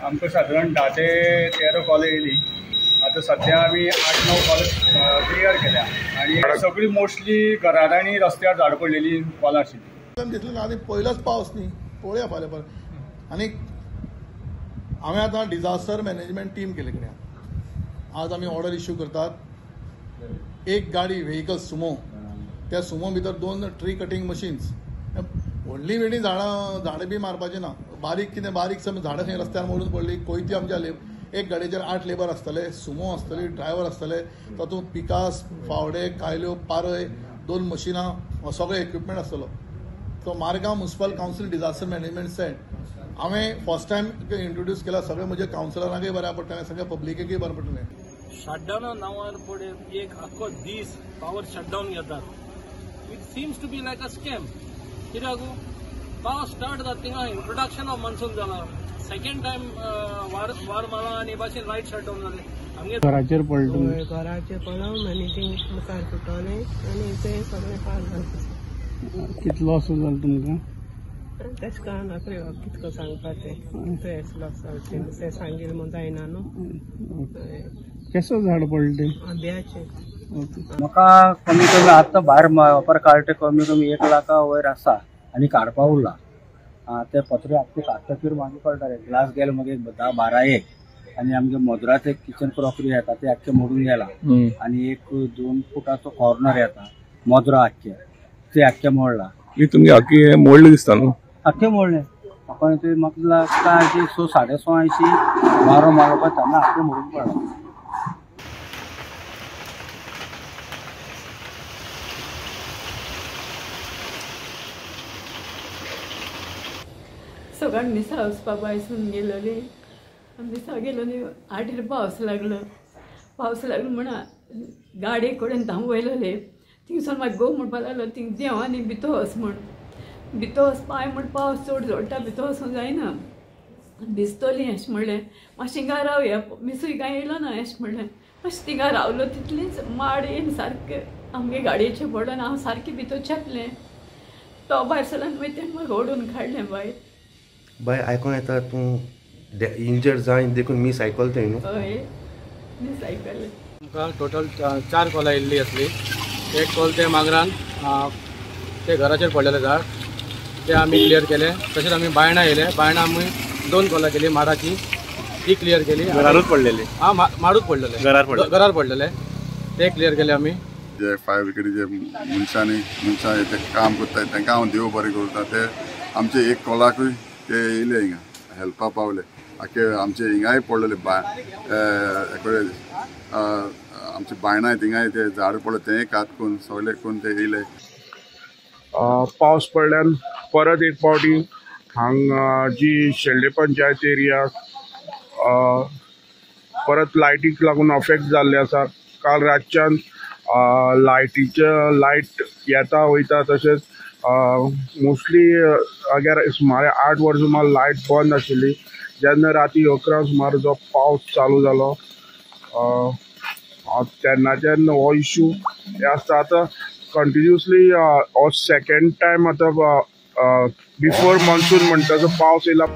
आमकां सादारण 10 ते 13 कॉल येयली. आतां सद्या आमी 8-9 कॉल क्लियर केल्या आनी सगळी मोस्टली घरार आनी रस्त्यार झाड पडलेली कॉलां आशिल्ली. दिसलें ना आनी पयलोच पावस न्ही, पळोवया फाल्यां परत. आनी हांवें आतां डिझास्टर मॅनेजमेंट टीम केले कडेन आज आमी ऑर्डर इश्यू करतात. एक गाडी व्हेकल सुमो, त्या सुमो भितर 2 ट्री कटिंग मशीन्स. व्हडली व्हडली झाडां बी मारपाचें ना, बारीक कितें बारीक समज झाडां खंय रस्त्यार मोडून पडली कोयती आमच्या एक गाडयेचेर 8 लेबर आसतले, सुमो आसतली, ड्रायव्हर आसतले, तातूंत पिकास, फावडे, कायल्यो, पारय, 2 मशिनां, सगळें इक्विपमेंट आसतलो. तो Margao municipal council disaster management set हांवें फर्स्ट टायम इंट्रोड्यूस केला. सगळे म्हजे कावन्सिलरांकय बऱ्या पडटलें, सगळ्या पब्लिकेकय बरें पडटलें. शटडावना नांवार पडे एक आख्खो दीस पावर शटडावन घेतात. It seems to be like a scam. कित्याक पावस स्टार्ट जाता थिंगा इंट्रोडक्शन ऑफ मॉन्सून जाला, सेकंड टायम वार मारला आनी भाशेन लायट शटडावन जालें. आमगे घराचेर पडलें, घराचेर पडोन आनी ती मुखार फुटोलें आनी तें सगळें पाड जालें. कितलो लॉस जालो तुमकां? तेश कळना रे कितको सांगपा तें, तें लॉस जालें तें सांगील म्हूण जायना न्हू. केसो झाड पडलें तें? आंब्याचें. म्हाका कमी कमी आतां भायर वापर काडटा कमी कमी 1 लाखा वयर आसा आनी काडपा उरला. ते पत्रे आख्खे काडटकीर मागीर कळटा रे ग्लास गेले मागीर 10-12 एक आनी आमगे मजुराचे एक किचन क्रॉकरी येता ते आख्खे मोडून गेला आनी एक 2 फुटाचो कॉर्नर येता मजुरा आख्खे ते आख्खे मोडला. तुमगे आख्खे मोडले दिसता न्हू? आख्खे मोडले. म्हाका ते म्हाका लागता 6-6.5 वारो मारलो पळय तेन्ना आख्खे मोडून पडला. सगळ्यांक मिसा वचपा भायसून गेलोली, मिसा गेलोली 8 पावस लागलो. पावस लागलो म्हण गाडये कडेन थांबयलोले. थिंगसून मागीर गो म्हणपाक लागलो थिंग देंव आनी भितर वच म्हण. भितर वचपा हांवें म्हण पावस चड जोडटा भितर वचूंक जायना, भिजतली अशें म्हणलें. मातशें हिंगा रावया, मिसूय कांय येयलो ना अशें म्हणलें. मातशें थिंगा रावलो तितलीच माड येवन सारकें आमगे गाडयेचेर पडोन हांव सारकें भितर चेपलें. तो भायर सरलो आनी मागीर तेणें म्हाका ओडून काडलें भायर. बाय आयकोन येता तूं इंजर्ड जाय देखून मीस आयकल तें न्हू? हय, मीस आयकलें. आमकां टोटल 4 कॉलां येयल्ली आसली. एक कॉल ते मांगरान ते घराचेर पडलेलें झाड ते आमी क्लियर केलें. तशेंच आमी बायणा येयले, बायणा आमी 2 कॉलां केली माडाची, ती क्लियर केली. घरारूच पडलेली? हां, माडूच पडलेले, घरार पडलेले ते क्लियर केले आमी. जे फायर ब्रिगेडीचे मनशांनी मनशां ते काम करता तांकां हांव देव बरें करता. ते आमचे एक कॉलाकूय ते येयले हिंगा हेल्पा पावले. आख्खे आमचे हिंगाय पडलेले आमचे बायणाय थिंगाय ते झाड पडले तेंय कात करून सगळे करून ते येयले. पावस पडल्यान परत एक फावटी हांगा जी शेल्डे पंचायत एरिया परत लायटीक लागून अफेक्ट जाल्ले आसा. काल रातच्यान लायटीचे लायट येता वयता, तशेंच मोस्टली अगर सुमारे 8 वरां सुमार लायट बंद आशिल्ली. जेन्ना राती 11 सुमार जो पावस चालू जालो तेन्नाच्यान हो इशू हे आसता. आतां कंटिन्युअसली हो सेकेंड टायम आतां बिफोर मॉन्सून म्हणटा तो पावस येयला.